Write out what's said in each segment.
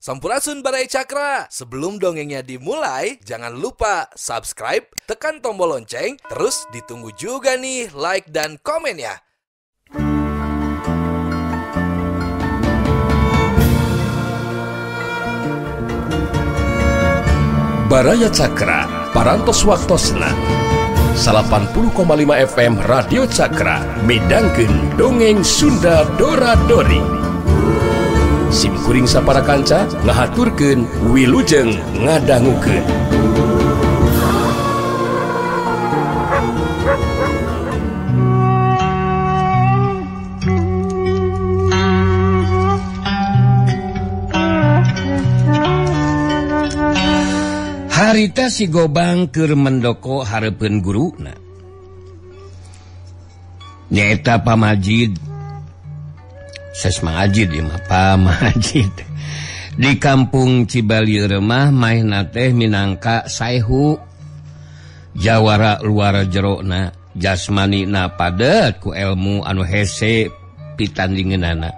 Sampurasun Baraya Cakra. Sebelum dongengnya dimulai, jangan lupa subscribe, tekan tombol lonceng, terus ditunggu juga nih like dan komen ya. Baraya Cakra, Parantos Waktosna 80,5 FM Radio Cakra midangkeun dongeng Sunda Dora Dori. Sim kuring sapara kanca ngahaturkeun wilujeng ngadangukeun. Harita si Gobang keur mendoko hareupeun guruna. Nyaeta Pamajid. Sesma Ajid ieu mah Pamajid. Di kampung Cibali remah maehna teh minangka saehu. Jawara luar jerona, jasmanina padet ku elmu anu hese pitandingeunana.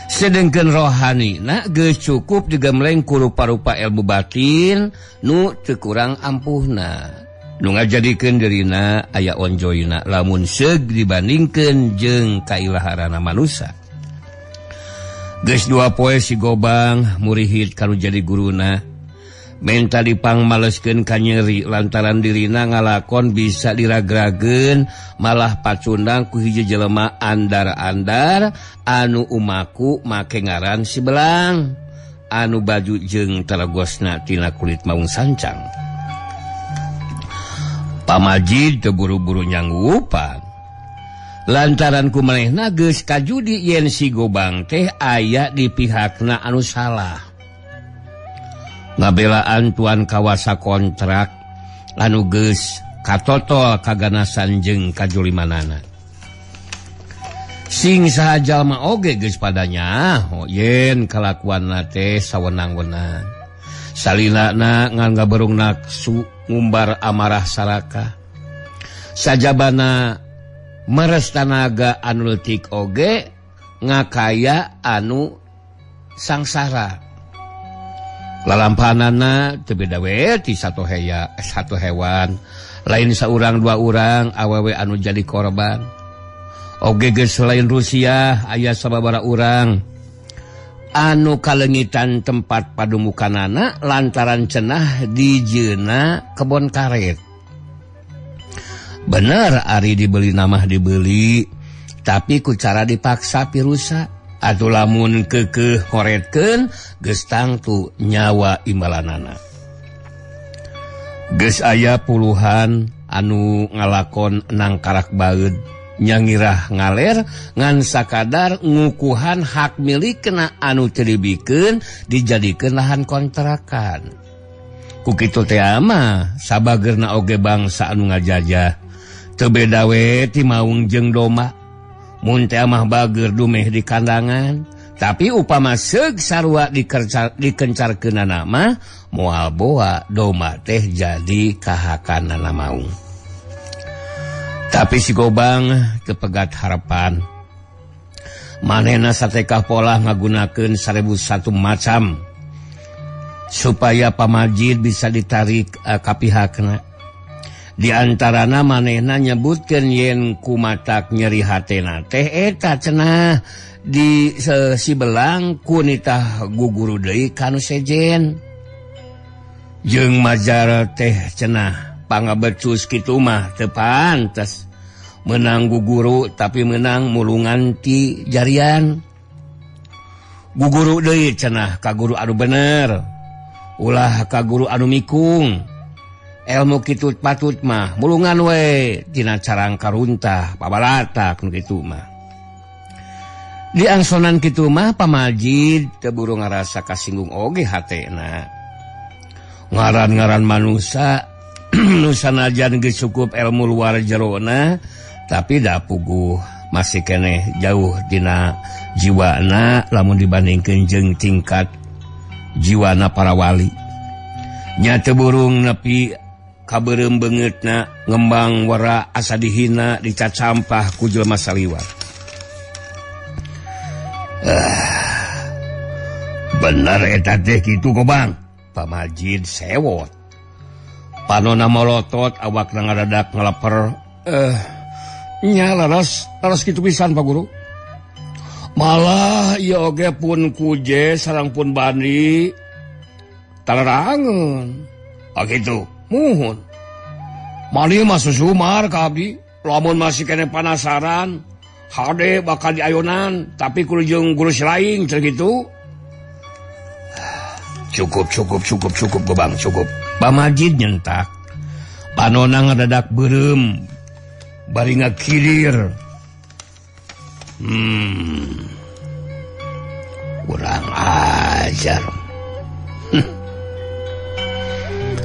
Sedengkeun rohanina geus cukup digemleng ku rupa-rupa ilmu batin nu teu kurang ampuhna. Nu ngajadikeun dirina aya onjoyna lamun seug dibandingkeun jeung kailaharana manusa. Geus dua poe si Gobang murihit kanu jadi guruna. Menta dipangmaleskeun ka nyeri lantaran dirina ngalakon bisa diragrageun malah pacundang ku hiji jelema andar-andar anu umaku make ngaran si Belang anu baju jeung telegosna tina kulit maung sancang. Pamajid teu buru-buru nyanggupan lantaran ku manehna geus kajudi yen si Gobang teh aya di pihakna anu salah. Ngabelaan tuan kawasa kontrak anu geus katotol kaganasan jeung kajulimanana. Sing saha jalma oge geus padanya yen kalakuanna teh sawenang-wenang. Salilana ngan ngaberung naksu ngumbar amarah sarakah. Sajabana meres tanaga anu leutik oge ngakaya anu sangsara. Lalampanana teu beda we ti satu hewan, lain saurang dua urang awewe anu jadi korban. Oge geus selain Rusia aya sababaraha urang anu kalengitan tempat padumukanana lantaran cenah dijeuna kebon karet. Bener ari dibeli namah dibeli, tapi ku cara dipaksa pirusa. Atuh lamun keukeuh ngoretkeun geus tangtu nyawa imbalanana. Geus aya puluhan anu ngalakon nangkarak baeud nyangirah ngaler ngan sakadar ngukuhan hak milikna anu teu dibikeun dijadikeun lahan kontrakan. Ku kitu teh mah sabageurna oge bangsa anu ngajajah teu beda we ti maung jeung domba. Mun teh mah bager dumeh di kandangan, tapi upama seug sarua dikencarkeunana mah moal boa domba teh jadi kahakanana maung. Tapi si Gobang kepegat harapan. Manehna satekah polah ngagunakeun 1001 macam supaya Pamajid bisa ditarik ka pihakna. Di antarana manehna nyebutkeun yen kumatak nyeri hatena teh eta cenah di si Belang kunitah guguru deui kanu sejen. Jeung majar teh cenah pangabecus kitu mah teu pantes menang guguru tapi menang mulungan ti jarian. Guguru deui cenah ka guru anu bener, ulah ka guru anu mikung. Elmu kitu patut mah mulungan we tina carang karuntah pabalatak nu kitu mah. Di angsonan kitu mah Pamajid teu buru ngarasa kasinggung oge hatena. Ngaran-ngaran manusa nu sanajan geus cukup elmu luar jerona tapi da puguh masih keneh jauh dina jiwana lamun dibandingkeun jeung tingkat jiwana para wali. Nya teu burung nepi kabeureum beungeutna ngembang wara asa dihina dicacampah ku jelema saliwat. Bener eta teh kitu Gobang. Pamajid sewot. Panona molotot awakna ngadadak ngeleper. Nya laras kitu pisan Pak Guru. Malah ieu oge pun kuje sareng pun bandi talerangeun. Ah kitu, muhun. Mani mah susumar ka abdi, lamun masih kene panasaran, hade bakal diayonan, tapi kudu jeung guru lain cenah kitu. Cukup Gobang, cukup. Pamajid nyentak. Panona ngadadak beureum. Bari ngakilir. Kurang ajar.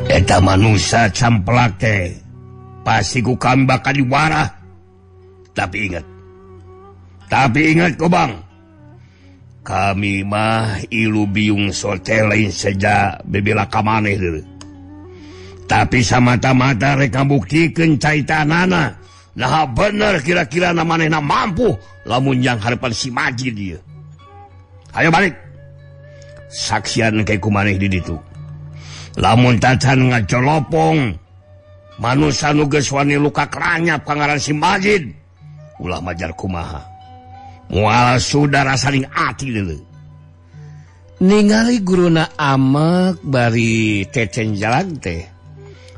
Eta manusia camplak teh pasti ku kami bakal diwarah. Tapi ingat Gobang, kami mah ilu biung sote lain saja bebela kamaneh deui. Tapi samata-mata rek ngabuktikeun caitanana. Nah bener kira-kira manehna mampu lamun yang harapan si Majid ieu. Ayo balik. Saksian ke ku maneh di ditu. Lamun tacan ngacolopong manusa nu geus wani luka keranyap ka ngaran si Majid, ulah majar kumaha. Moal sudah saling ati deuleu. Ningali guruna amek bari tecen jalan teh.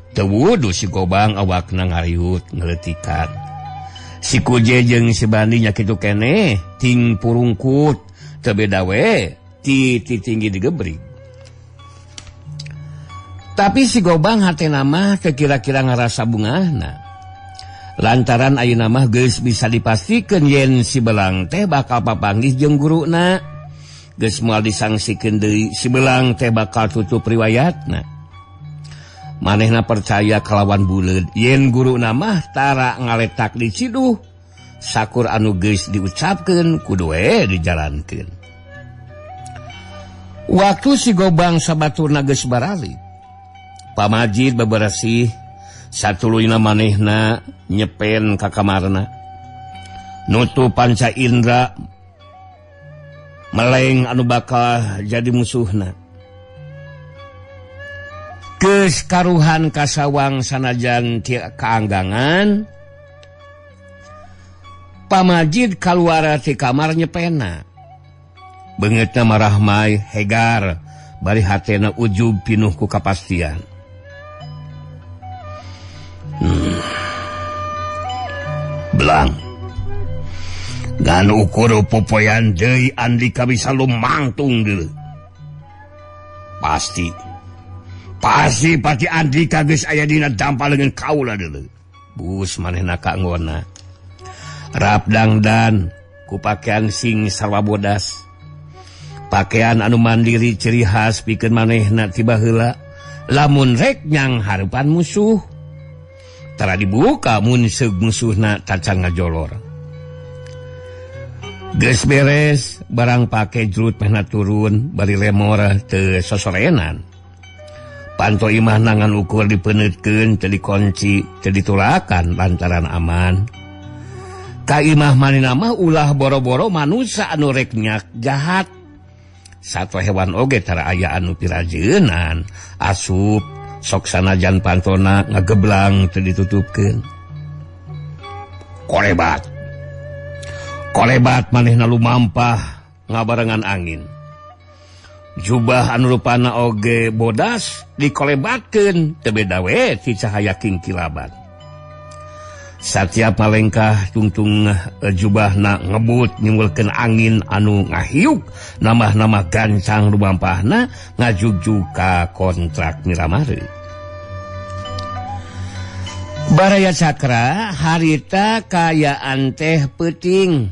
Teu wudu si Gobang awakna ngariut ngeleutikan. Si Kuje jeung si Bandi nya kitu keneh ting purungkut teu beda we ti tinggi digebrig. Tapi si Gobang hatena mah teu kira-kira ngarasa bungahna. Lantaran ayeuna mah geus bisa dipastikeun yen si Belang teh bakal papanggih jeung guruna. Geus moal disangsikeun deui si Belang teh bakal tutup riwayatna. Manehna percaya kalawan buleud yen guruna mah tara ngaletak di ciduh. Sakur anu geus diucapkeun kudu we dijalankeun. Waktu si Gobang sabaturna geus baralik, Pamajid beberesih satuluyna manehna nyepen ka kamarna. Nutup panca indra meleng anu bakal jadi musuhna. Geus karuhan kasawang sanajan ti kaanggangan, Pamajid kaluar ti kamar nyepena. Beungeutna marahmai hegar bari hatena ujub pinuh ku kapastian. Belang. Ngan ukur popoyan deui Andika bisa lumangtung deui. Pasti pati Andika geus aya dina dampal leungeun kaula deuleu. Bus manehna ka nggona. Rap dangdan ku pakaian sing sarwa bodas. Pakaian anu mandiri ciri khas pikeun manehna ti baheula. Lamun rek nyang hareupan musuh. Tara dibuka mun seug musuhna tacan ngajolor. Geus beres barang pake jurut mehna turun bari lemor teu sosorenan. Panto imah nangan ukur dipeneutkeun teu dikunci teu ditulakan lantaran aman. Ka imah manehna mah ulah boro-boro manusa anu rek nyak jahat. Satwa hewan oge tara aya anu pirajeunan asup sok sanajan pantona ngageblang teu ditutupkeun. Kolebat manehna lumampah ngabarengan angin. Jubah anu rupana oge bodas dikolebatkeun teu beda we ti cahaya kingkilaban. Satiap malengkah tungtung jubahna ngebut nyungulkeun angin anu ngahiuk nambah-nambah gancang lumampahna ngajugjug ka kontrak Miramare. Baraya Cakra harita kayaan teh peuting.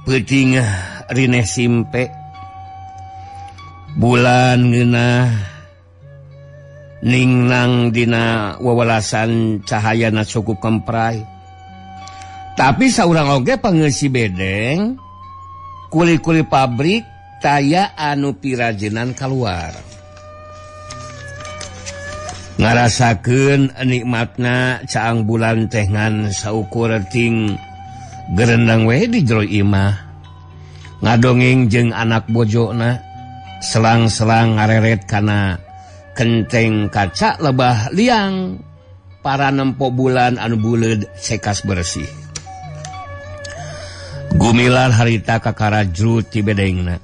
Peuting rineh simpe. Bulan ngeunah ningnang dina wewelasan cahayana cukup kempray. Tapi saurang oge pangeusi bedeng kuli-kuli pabrik taya anu pirajenan kaluar. Ngarasakeun nikmatna caang bulan teh ngan saukur ting gerendang we di jero imah. Ngadongeng jeung anak bojona. Selang-selang ngareret kana kenteng kaca lebah liang para nempo bulan anu buleud sekas bersih. Gumilar harita kakara jrut ti bedengna.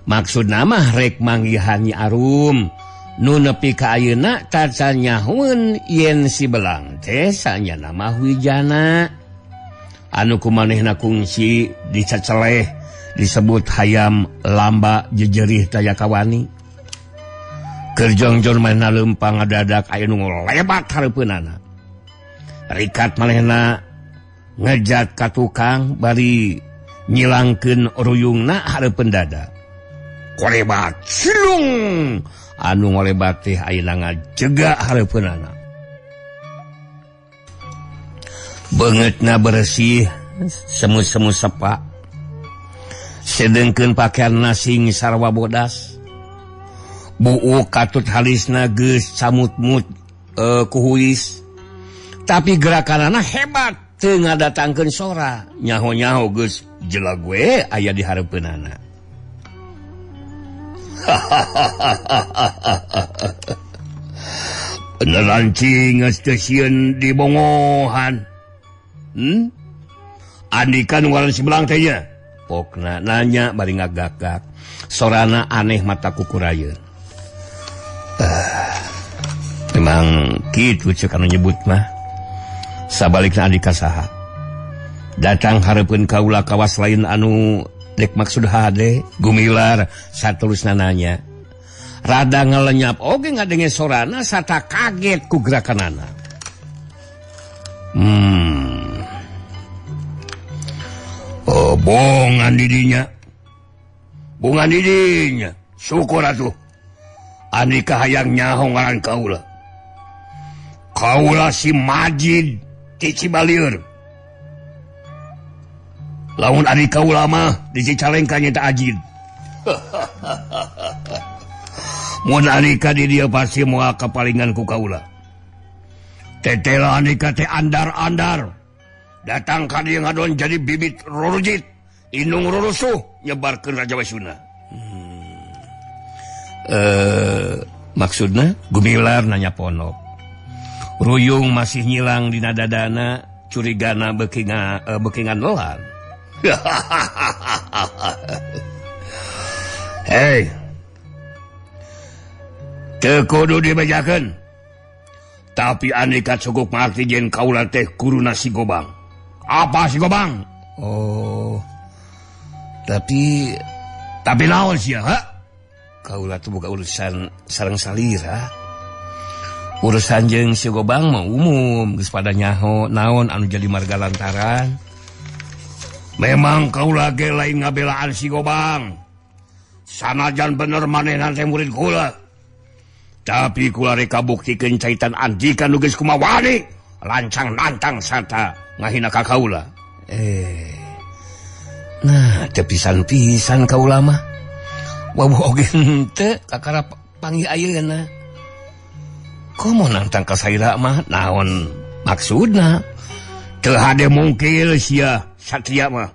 Maksudna mah rek manggihan Nyi Arum nu nepi ka ayeuna tacan nyahueun yen si Belang teh sanyana mah Wijana anu kumanehna kungsi dicaceleh disebut hayam lamba jejerih taya kawani. Keur jongjon manehna leumpang ngadadak aya nu ngolebat hareupeunana. Rikat manehna ngejat ka tukang bari nyilangkeun ruyungna hareupeun dada. Kolebat silung anu ngolebat teh ayeuna ngajega hareupeunana. Beungeutna bersih semu-semu sepa. Sedengkeun pakaianna sing sarwa bodas. Buuk katut halisna geus camut-mut kuhuis. Tapi gerakanana hebat teu ngadatangkeun sora. Nyaho-nyaho geus jelag we aya di hareupeunana. Beneran cing geus teu sieun dibongohan. Andika nu ngaran si Belang teh nya? Pokna nanya bari ngagak-gak. Sorana aneh mata kukurayeun. Memang kitu ceuk anu nyebut mah. Sabalikna andika saha? Datang hareupeun kaula kawas lain anu dek maksud hade. Gumilar saterusna nanya. Rada ngelenyap oge ngadenge sorana sata kaget ku gerakanana. Oh, bongan didinya. Bongan didinya. Syukur atuh. Andika hayang nyaho ngaran kaula. Kaula si Majid ti Cibalieur. Lamun ari kaula mah di Cicalengka nyata Ajid. Mun andika di dieu pasti moal kapalingan ku kaula. Tetela andika teh andar-andar. Datang ka dieu ngadon jadi bibit rurujit, indung rurusuh nyebarkeun Raja Wesuna. Maksudna Gumilar nanya ponok. Ruyung masih nyilang dina dadana, curigana beuki nganolan. Hei, teu kudu dibejakeun. Tapi andika cukup ngarti yen kaula teh guruna si Gobang. Apa si Gobang? Oh, tapi naon sia, ha? Kaula tuh boga urusan sareng salira. Urusan jeung si Gobang mah umum, geus pada nyaho naon anu jadi marga lantaran. Memang kaula ge lain ngabelaan si Gobang. Sanajan bener manehna teh murid kula. Tapi kula rek kabuktikeun caitan andika nu geus kumawani, lancang nantang sarta ngahina ka kaula. Nah, teu pisan-pisan kaula mah. Wawuh oge henteu kakara panggih ayeuna. Komo nantang ka saira mah naon maksudna? Teu hade mungkil sia satria mah.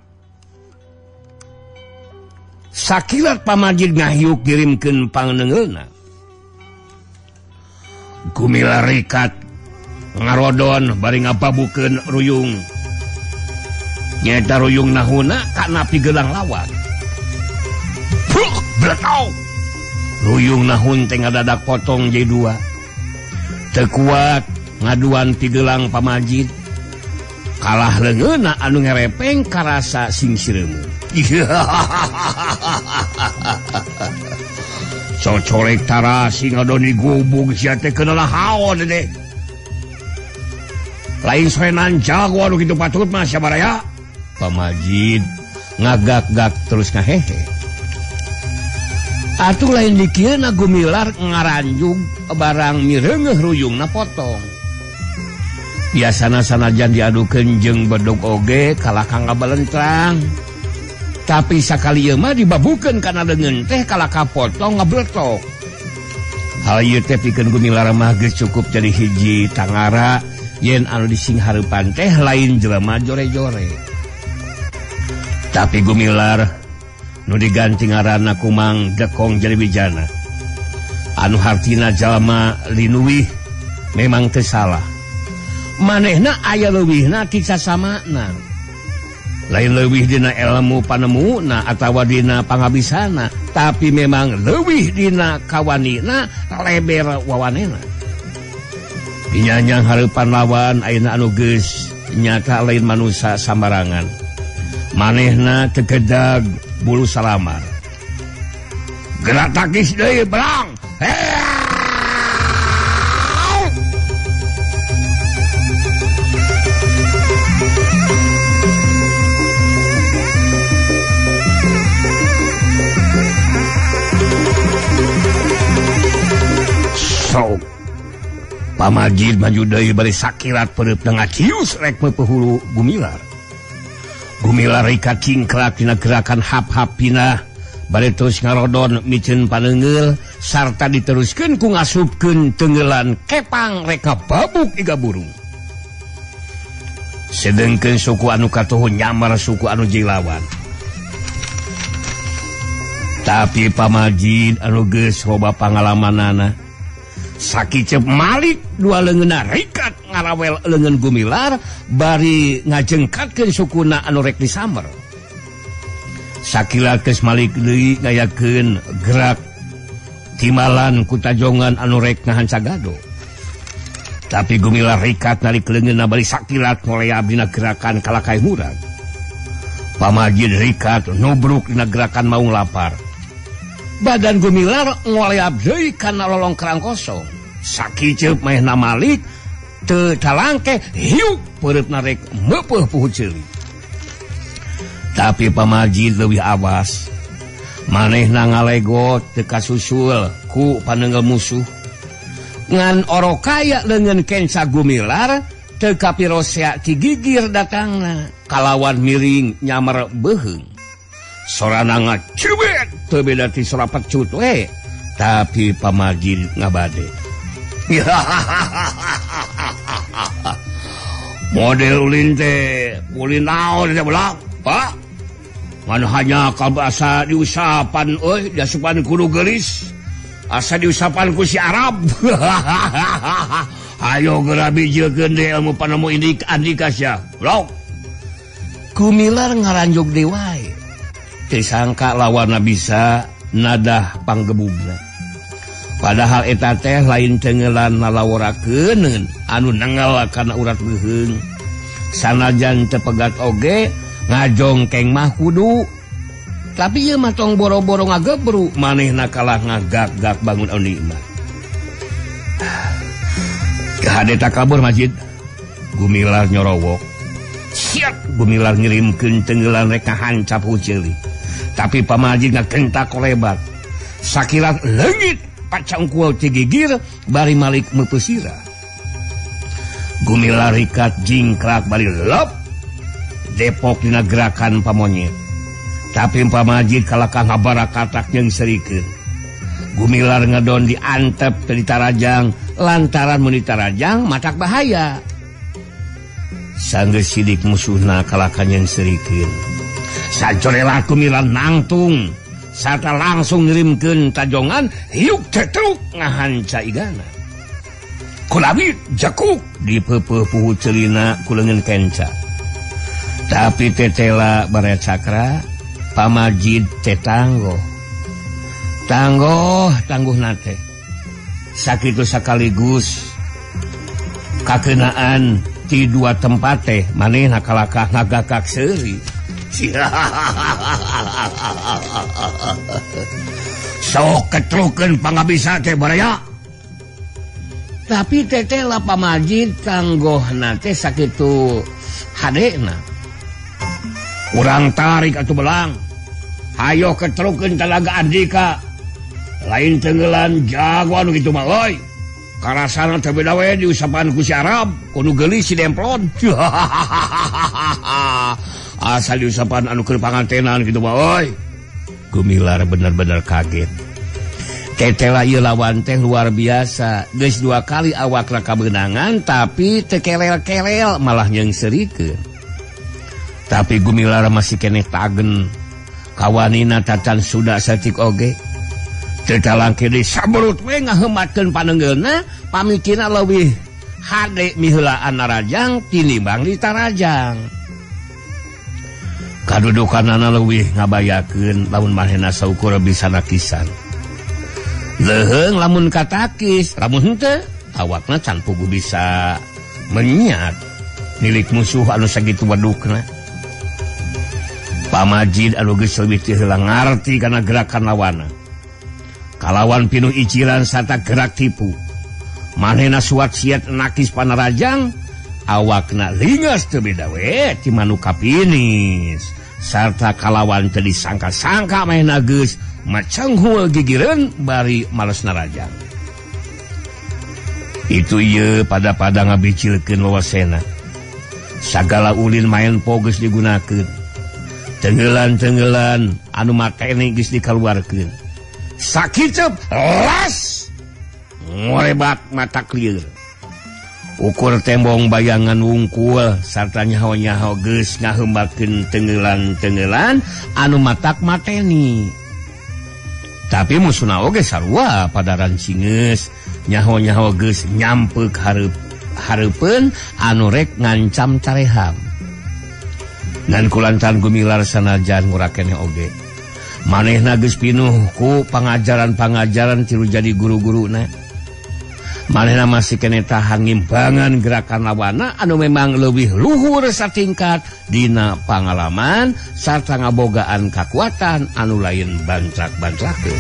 Sakilat pamajid ngahiuk ngirimkeun pangnengeulna. Gumilar rikat ngarodon bari ngababukeun ruyung. Nyeta ruyung nahuna kana pigelang lawan. Puh, bletau. Ruyung nahun teh ngadadak potong jadi dua. Teu kuat ngaduan pigelang pamajid. Kalah leungeunna anu ngerepeng karasa sing sireumeu. Cocolek tarasi ngadon digubug sia teh keuneulah haon deh. Lain soenan jago anu kitu patut mah sia baraya. Pamajid ngagak-gak terus ngahehe. Atuh lain dikieuna Gumilar ngaranjug barang mireungeuh ruyungna potong. Biasana sanajan diadukeun jeung bedog oge kalah ka ngabalentrang. Tapi sakali ieu mah dibabukeun kana leungeun teh kalah kapotong ngabletok. Hal ieu teh pikeun Gumilar mah geus cukup jadi hiji tangara yen anu disinghareupan teh lain jelema jore-jore. Tapi Gumilar Nu diganti ngaranna ku Mang Dekong Jariwijana. Anu hartina jalma linuwih memang teu salah. Manehna aya leuwihna ti sasamana. Lain leuwih dina ilmu panemuna atawa dina pangabisana, tapi memang leuwih dina kawanina leber wawanena. Pinyanyang hareupan lawan ayeuna anu geus nyata lain manusa sambarangan. Manehna tegedag bulu salamar. Gerak takis deui belang. Sok. Pamajid maju deui bari sakilat peureupna ngacius rek meupeut hulu Gumilar. Gumilar rikat cingklak dina gerakan hap-hap pinah bari terus ngarodon miceun paneunggeul sarta diteruskeun ku ngasupkeun tenggelan kepang rek babuk iga burung. Sedengkeun suku anu katuhu nyamar suku anu jilawan. Tapi Pamajid anu geus loba pangalamanana sakicep Malik dua leungeunna rikat ngarawel leungeun Gumilar bari ngajengkatkeun sukuna anu rek disamber. Sakila geus Malik deui ngayakeun gerak timalan ku tajongan anu rek ngahancagado. Tapi Gumilar rikat narik leungeunna bari sakilat ngoleab dina gerakan kalakai murag. Pamajid rikat nubruk dina gerakan maung lapar. Badan Gumilar ngoleab deui kana lolong kerang kosong. Sakiceup manehna Malik teu talangke hiuk peureupna rek meupeuh puhu ceuli. Tapi Pamajid leuwih awas. Manehna ngalegot teu kasusul ku paneunggeul musuh. Ngan orokaya leungeun kenca Gumilar teu kapirosea ti gigir datangna kalawan miring nyamar beuheung. Sorana ngacibet teu beda ti sora pecut we, tapi Pamajid ngabade. Model ulin teh, ulin naon teh belang, Pak? Ngan hanya kabasa diusapan euy, diasupan kudu geulis. Asa diusapan ku si Arab. Ayo geura bijilkeun deui ilmu panemu indik andika sia. Blok. Gumilar ngaranjog deui wae. Teu sangka lawanna bisa nadah panggebugna. Padahal eta teh lain tengelan nalaworakeun anu nengel kana urat beuheung. Sanajan teu pegat oge ngajongkeng mah kudu. Tapi ieu mah tong boro-boro ngagebru manehna kalah ngagak-gak bangun anu imah. Kahade takabur Masjid. Gumilar nyorowok. Siap Gumilar ngirimkeun tenggelan rek ngahancap huceuli. Tapi Pamajid ngagentak kolebat. Sakilat leungit pacangkul ti gigir bari Malik meupesira. Gumilar rikat jingkrak bari lep depok dina gerakan pamonyet. Tapi Pamajid kalakah ngabarakatak jeung serikeun. Gumilar ngedon diantep teu ditarajang lantaran mun ditarajang matak bahaya. Sanggeus sidik musuhna kalakah jeung serikeun. Sacorela Gumilar nangtung sarta langsung ngirimkeun tajongan hiuk tetruk ngahanca igana. Kulawit jakuk dipeupeut puhu ceulina ku leungeun kenca. Tapi tetela bare cakra Pamajid teh tanggoh. Tanggoh tangguhna teh. Sakitu sakaligus kakeunaan ti dua tempat teh manehna kalakah ngagakak seuri. Sok ketrukeun pangabisa teh baraya. Tapi tetela Pamajid tanggohna teh sakitu hadena. Urang tarik atuh belang. Hayo ketrukeun talaga andika. Lain tenggelan jago anu kitu mah euy. Karasana teh beda we diusapan ku si Arab, kudu geulis si demplon. Asal diusapan anu keur pangantenan kitu mah euy. Gumilar bener-bener kaget. Tetela ieu lawan teh luar biasa. Geus dua kali awakna kabeunangan tapi teu kelel-kelel malah nyeungseurikeun. Tapi Gumilar masih keneh tagen. Kawanina tatan sudah saeutik oge. Teu talangke deui saberut we ngaheumatkeun panenggeulna, pamikirna leuwih hade miheulaan narajang tinimbang ditarajang. Kadudukanana leuwih ngabayakeun lamun manehna saukur bisa nakisan. Leuheung lamun katakis, lamun henteu awakna can puguh bisa menyat milik musuh anu sakitu wadukna. Pamajid anu geus leuwih teu heula ngarti kana gerakan lawanna. Kalawan pinuh iciran sarta gerak tipu. Manehna suat siat nakis panarajang, awakna lingas teu beda we ti manu kapinis. Sarta kalawan teu disangka-sangka manehna geus macenghul gigireun bari males narajang. Itu ieu pada-pada ngabicilkeun wawasena. Sagala ulin maen po geus digunakeun. Tenggelan-tenggelan anu mateni geus dikaluarkeun. Sakicep las ngorebat mata klieur. Ukur tembong bayangan wungkul sarta nyaho-nyaho geus ngahembakeun tenggelan-tenggelan anu matak mateni. Tapi musuhna oge sarua padaran cingeus nyaho-nyaho geus nyampeuk hareupeun anu rek ngancam careham. Ngan kulantaran Gumilar sanajan ngurakene oge. Manehna geus pinuh ku pangajaran-pangajaran tilu jadi guru-guruna. Manehna masih kene tahan ngimbangan gerakan lawana anu memang leuwih luhur satingkat dina pangalaman sarta ngabogaan kakuatan anu lain bantrak-bantrakeun.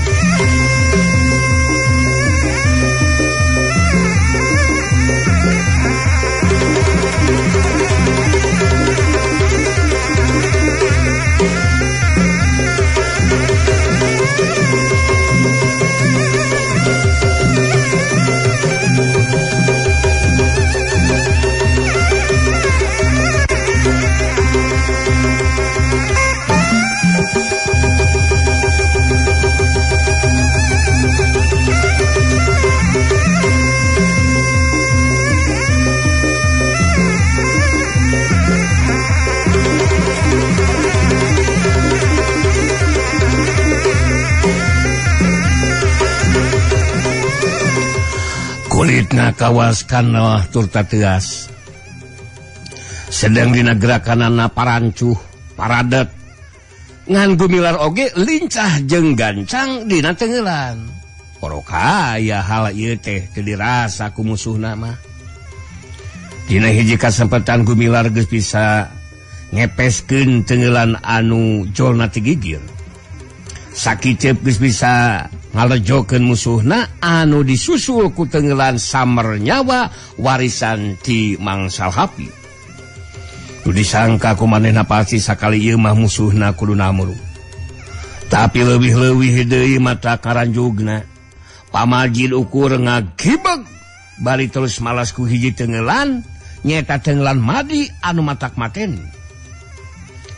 Kulitna kawas kana turta teas. Sedang dina gerakanana parancuh, paradet. Ngan Gumilar oge lincah jeung gancang dina tenggelan. Porok aya hal ieu teh teu dirasa ku musuhna mah. Dina hiji kasempetan Gumilar geus bisa ngepeskeun tenggelan anu jolna ti gigir. Sakiceup geus bisa ngalejokeun musuhna anu disusul ku tenggelan samer nyawa warisan ti Mang Salhapi. Nu disangka ku manehna pasti sakali ieu mah musuhna kudu namru. Tapi leuwih-leuwih deui mata karanjugna. Pamajid ukur ngagibeg bari terus malas ku hiji tenggelan nyaeta tenggelan madi anu matak mateni.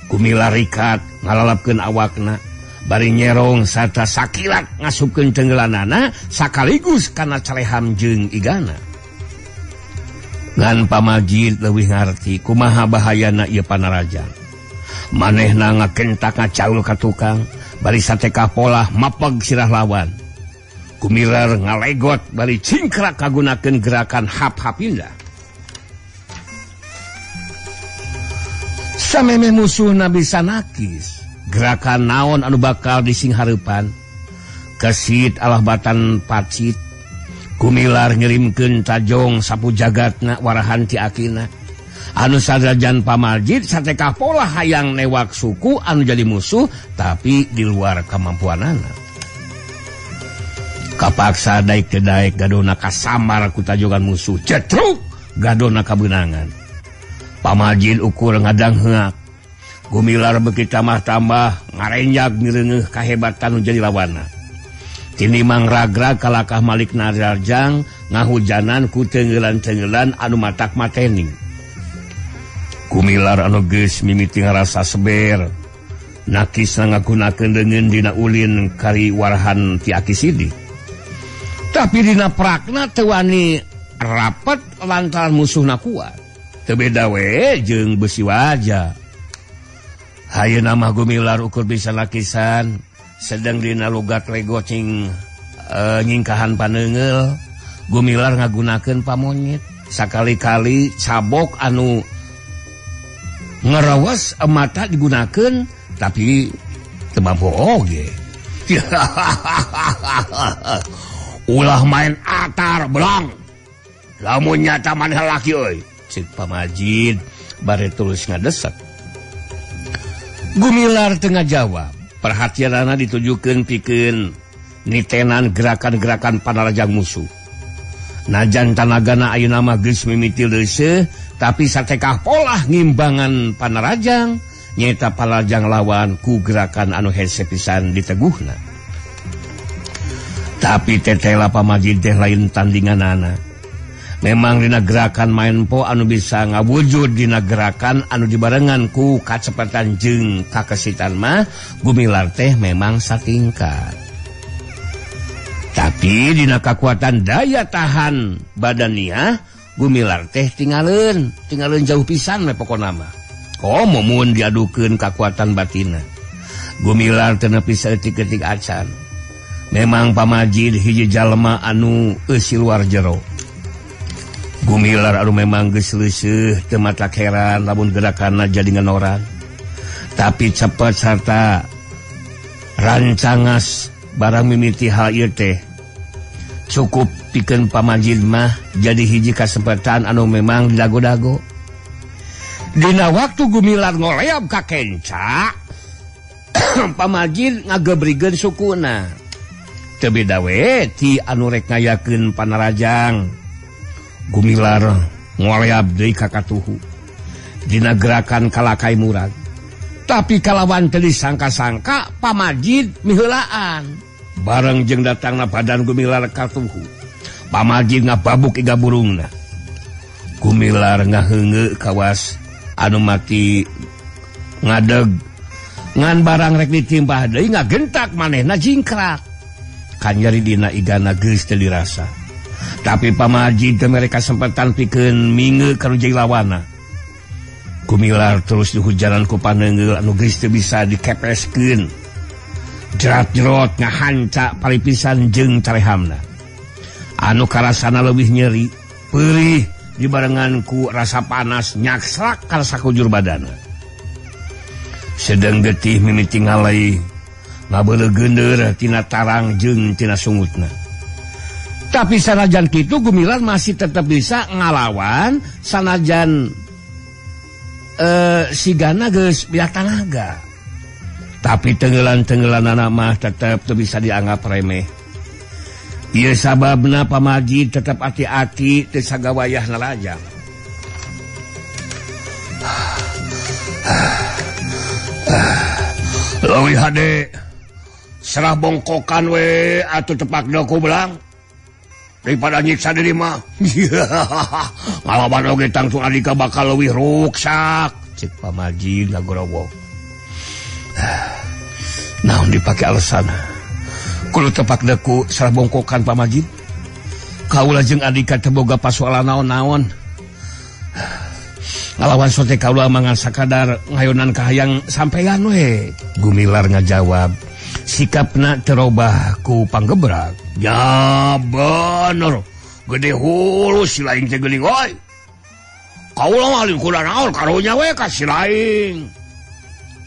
Gumilar rikat ngalalapkeun awakna bari nyerong sarta sakilat ngasupkeun tenggelanana sakaligus kana careham jeung igana. Ngan Pamajid leuwih ngarti kumaha bahayana ieu panarajang. Manehna ngakentak ngacaul ka tukang bari satekah polah mapeg sirah lawan. Gumilar ngalegot bari cingkrak kagunakeun gerakan hap-hapindah. Samemeh musuhna bisa nakis gerakan naon anu bakal disinghareupan. Kesit alah batan pacit. Gumilar ngirimkeun tajong sapu jagatna warahan ti akina. Anu sanajan Pamajid satekah polah hayang newak suku anu jadi musuh tapi di luar kemampuanana. Kapaksa daek teu daek gadona kasamar ku tajongan musuh. Cetruk gadona kabeunangan. Pamajid ukur ngadangheak. Gumilar beuki tambah-tambah ngarenjag mireungeuh kahebatan nu jadi lawanna. Tinimang ragrag kalakah Malik Narajang ngahujanan ku tenggelan-tenggelan anu matak mateni. Gumilar anu geus mimiti ngarasa seber. Nakisna ngagunakeun leungeun dina ulin kari warahan ti Aki Sidik. Tapi dina prakna teu wani rapet lantaran musuhna kuat. Teu beda we jeung besi waja. Hayeuna mah Gumilar ukur bisa lakisan sedang dina logat lego cing nyingkahan paneunggeul Gumilar ngagunakeun pamonyet sakali-kali cabok anu ngerawas mata digunakeun tapi teu mampu oge. Ulah main atar belang lamun nyata maneh laki euy, cek Pamajid bare terus ngadesek. Gumilar teu ngajawab, perhatianana ditujukeun pikeun nitenan gerakan-gerakan panarajang musuh. Najan tanagana ayeuna mah geus mimiti leuseuh, tapi satekah polah ngimbangan panarajang nyaeta panarajang lawan ku gerakan anu hese pisan diteguhna. Tapi tetela Pamajid teh lain tandinganana. Memang dina gerakan main po anu bisa ngawujud dina gerakan anu dibarengan ku kacepetan jeung kakesitan mah Gumilar teh memang satingkat. Tapi dina kakuatan daya tahan badaniah Gumilar teh tingaleun jauh pisan we pokona mah. Komo mun diadukeun kakuatan batina. Gumilar teu nepi saeutik-eutik acan. Memang Pamajid hiji jalma anu eusi luar jero. Gumilar anu memang geus leuseuh teu matak heran lamun gerakanna jadi ngenoran. Tapi cepet sarta rancangas barang mimiti hal ieu teh cukup pikeun Pamajid mah jadi hiji kasempatan anu memang didago-dago. Dina waktu Gumilar ngoleab ka kenca, Pamajid ngagebrigeun sukuna. Teu beda we ti anu rek ngayakeun panarajang. Gumilar ngoleab deui ka katuhu dina gerakan kalakai murag. Tapi kalawan teu disangka-sangka Pamajid miheulaan. Bareng jeung datangna badan Gumilar katuhu, Pamajid ngababuk iga burungna. Gumilar ngaheungeu kawas anu mati ngadeg ngan barang rek ditimpah deui ngagentak manehna jingkrak. Kanyeri dina igana geus teu dirasa. Tapi Pamajid teu mere kasempetan pikeun minge ka nu jadi lawanna. Gumilar terus dihujaran ku paneunggeul anu geus teu bisa dikepeskeun. Jerat-jerot ngahanca paripisan jeung carehamna. Anu karasana leuwih nyeri, peurih dibarengan ku rasa panas nyakslak kana sakujur badana. Sedeng getih mimiti ngalai ngabeuleuh geunder tina tarang jeung tina sungutna. Tapi sanajan kitu Gumilar masih tetap bisa ngalawan sanajan sigana geus biak tanaga. Tapi tenggelan-tenggelanana mah tetep teu bisa dianggap remeh. Ieu sababna Pamajid tetep hati-hati teu sagawayah narajang. Leuwih hade serah bongkokan we atuh tepak deku belang daripada nyiksa diri mah. Ngalaman oge tangtung adika bakal leuwih ruksak, cek Pamajid ngagorowok. Naon dipake alasan kudu tepak deku serah bongkokan Pamajid. Kaula jeung adika teu boga pasoalan naon-naon. Ngalawan sote kaula mangan sakadar ngayonan kahayang sampeyan we. Gumilar ngajawab sikapna terobah ku panggebrak. Ya bener, gede hulu si laing teh geuning oi. Kaula mah lain kuda naon karunya we ka si laing.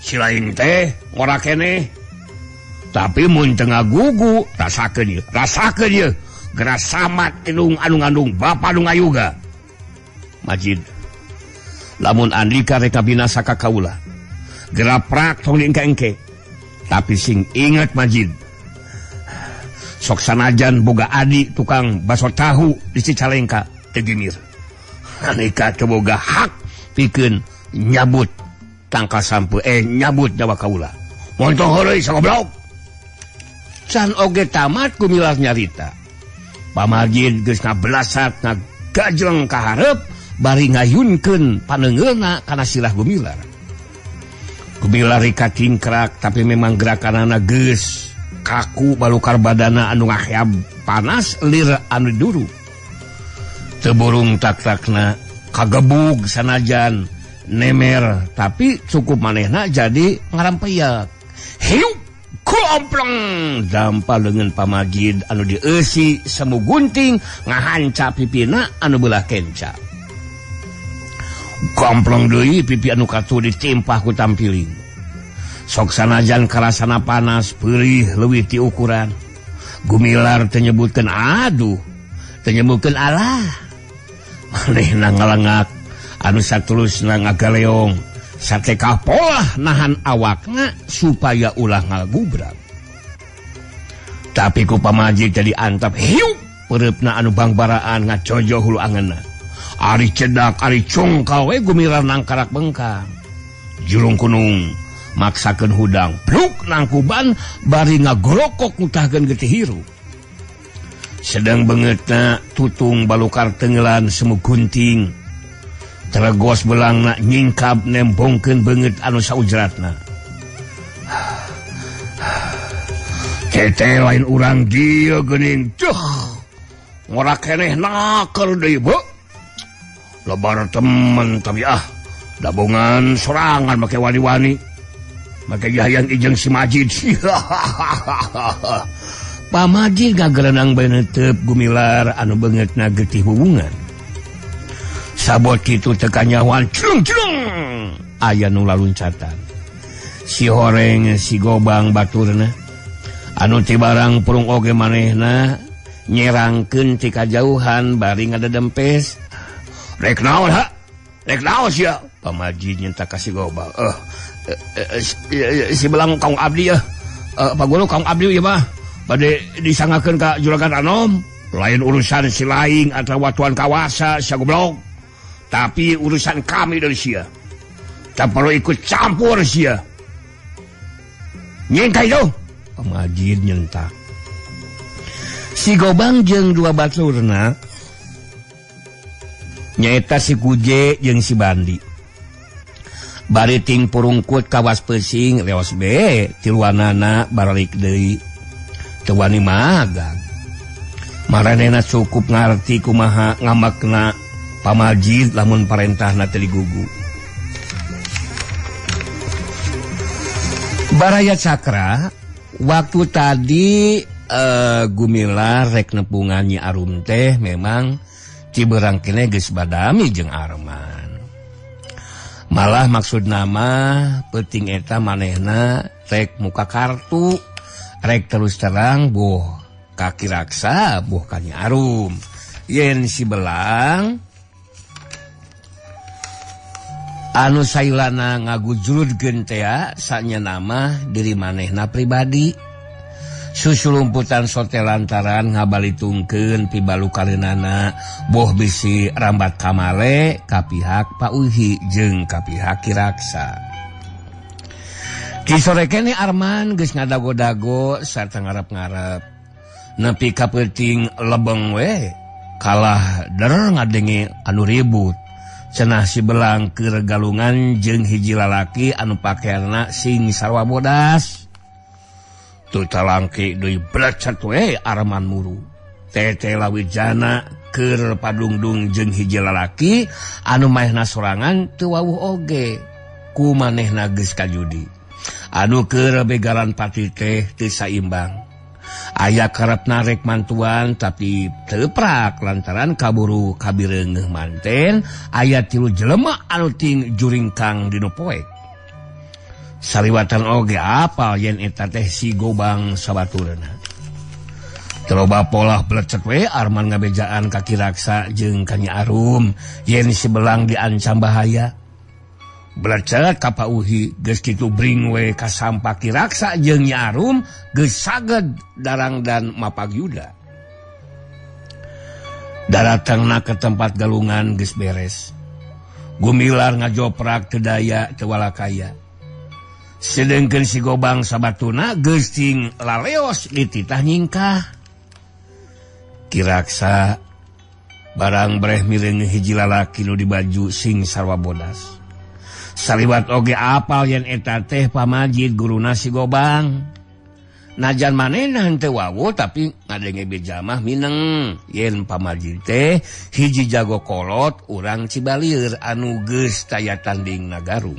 Si laing teh ngora keneh. Tapi mun teu ngagugu rasakeun ieu, rasakeun ieu. Geura samat indung anu ngandung bapa nu ngayuga. Majid, lamun andika rek binasa ka kaula, geura prak tong diengke-engke. Tapi sing inget Majid, sok sanajan boga adi tukang baso tahu di Cicalengka teu gimir. Andika teu boga hak pikeun nyabut tangkal sampe nyabut nyawa kaula. Montong heureuy sagoblok. Can oge tamat Gumilar nyarita. Pamajid geus ngabelasat ngagajleng ka hareup bari ngayunkeun paneungeulna kana sirah Gumilar. Gumilar rika tingkrak tapi memang gerakanana geus kaku balukar badana anu ngaheab panas lir anu duru. Teu burung tak-takna kagebug sanajan Nemer tapi cukup manehna jadi ngarampeyak. Hiup kompleng dampa leungeun pamajid anu dieusi semu gunting ngahanca pipina anu beulah kenca. Kompleng deui pipi anu katuh ditimpah ku tampiling. Sok sanajan karasana panas perih leuwih ti ukuran. Gumilar teu nyebutkeun aduh, teu nyebutkeun alah. Manehna ngalengak anu satulusna ngagaleong satekah polah nahan awakna supaya ulah ngagubrak. Tapi ku pamajid jadi antap hiup pereupna anu bangbaraan ngacojo hulu angeunna. Ari cedak ari cungkal we Gumilar nangkarak bengkang. Jurung kunung maksakeun hudang pluk nangkuban bari ngagorokok ngutahkeun getih hirup. Sedang beungeutna tutung balukar tenggelan semu gunting. Teregos belangna nyingkap nembongkeun beungeut anu saujratna. Tete lain urang dieu geuning tuh. Ngora keneh naker deui beuh. Lebar temen tapi ah dabongan sorangan make wani-wani. Make jahayang ijeng si Majid. Pamajid gagerenang bae neuteup Gumilar anu beungeutna getih hubungan. Sabot kitu teu kanyahoan celung-celung aya nu laluncatan. Si horeng si gobang baturna anu ti barang purung oge manehna nyerangkeun ti kajauhan bari ngadedempes. Rek naon ha? Rek naon sia? Pamajid nyenta ka si gobang. Si belang kaung abdi ya. Pak Guru kaung abdi ieu mah bade disangakeun ka juragan Anom. Lain urusan si laing atawa tuan kawasa sia goblok. Tapi urusan kami dari sia. Tak perlu ikut campur sia. Nyengkai itu. Pamajid nyentak. Si gobang jeung dua baturna nyaeta si Kuje jeung si Bandi. Bari ting purungkut kawas pesing reos be tiluanana baralik deui. Teu wani magang. Maranehna cukup ngarti kumaha ngamakna pamajid lamun parentahna teu digugu. Baraya Cakra waktu tadi Gumilar rek nepungan Nyi Arum teh memang ciberang kene geus badami jeung Arman. Malah maksud nama penting eta manehna rek muka kartu rek terus terang boh kaki raksa boh ka Nyi Arum. Yen si belang anu sailana ngagujurudkeun tea sanya nama diri manehna pribadi. Susulumputan sote lantaran ngabalitungkeun pibalukareunana boh bisi rambat kamale ka pihak Pak Uhi jeung ka pihak Ki Raksa. Ki sore kene Arman geus ngadago-dago sarta ngarep-ngarep. Nepi ka peuting lebeng we kalah der ngadenge anu ribut. Cenah si belang keur galungan jeung hiji lalaki anu pakeanna sing sarua bodas. Tuh talangki deui blecet we Arman muru. Tete Lawijana keur padungdung jeung hiji lalaki anu manehna sorangan teu wawuh oge. Ku manehna geus kajudi. Anu keur begalan pati teh teu saimbang. Aya karepna rek mantuan tapi teu prak lantaran kaburu kabireungeuh manten aya tilu jelema anu ting juringkang dinu poek. Saliwatan oge apal yen eta teh si gobang sabaturna. Teroba polah blecet we Arman ngabejaan ka Ki Raksa jeung ka Nyi Arum yen si belang diancam bahaya. Blecet ka Pak Uhi geus kitu bring we ka sampa Ki Raksa jeung Nyi Arum geus saged darang dan mapagyuda. Daratangna ke tempat galungan geus beres. Gumilar ngajoprak teu daya teu walakaya. Sedengkeun si gobang sabatuna geus ting laleos dititah nyingkah. Ki Raksa barang breh mireung hiji lalaki nu dibaju sing sarua bodas. Saliwat oge apal yen eta teh pamajid guruna si gobang. Najan manehna henteu wawuh tapi ngadenge beja mah mineng yen pamajid teh hiji jago kolot urang Cibalieur anu geus taya tanding na Garung.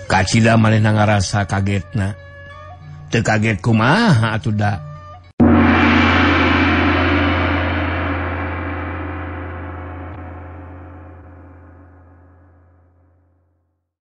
Kacida manehna ngarasa kagetna. Teu kaget kumaha atuh da.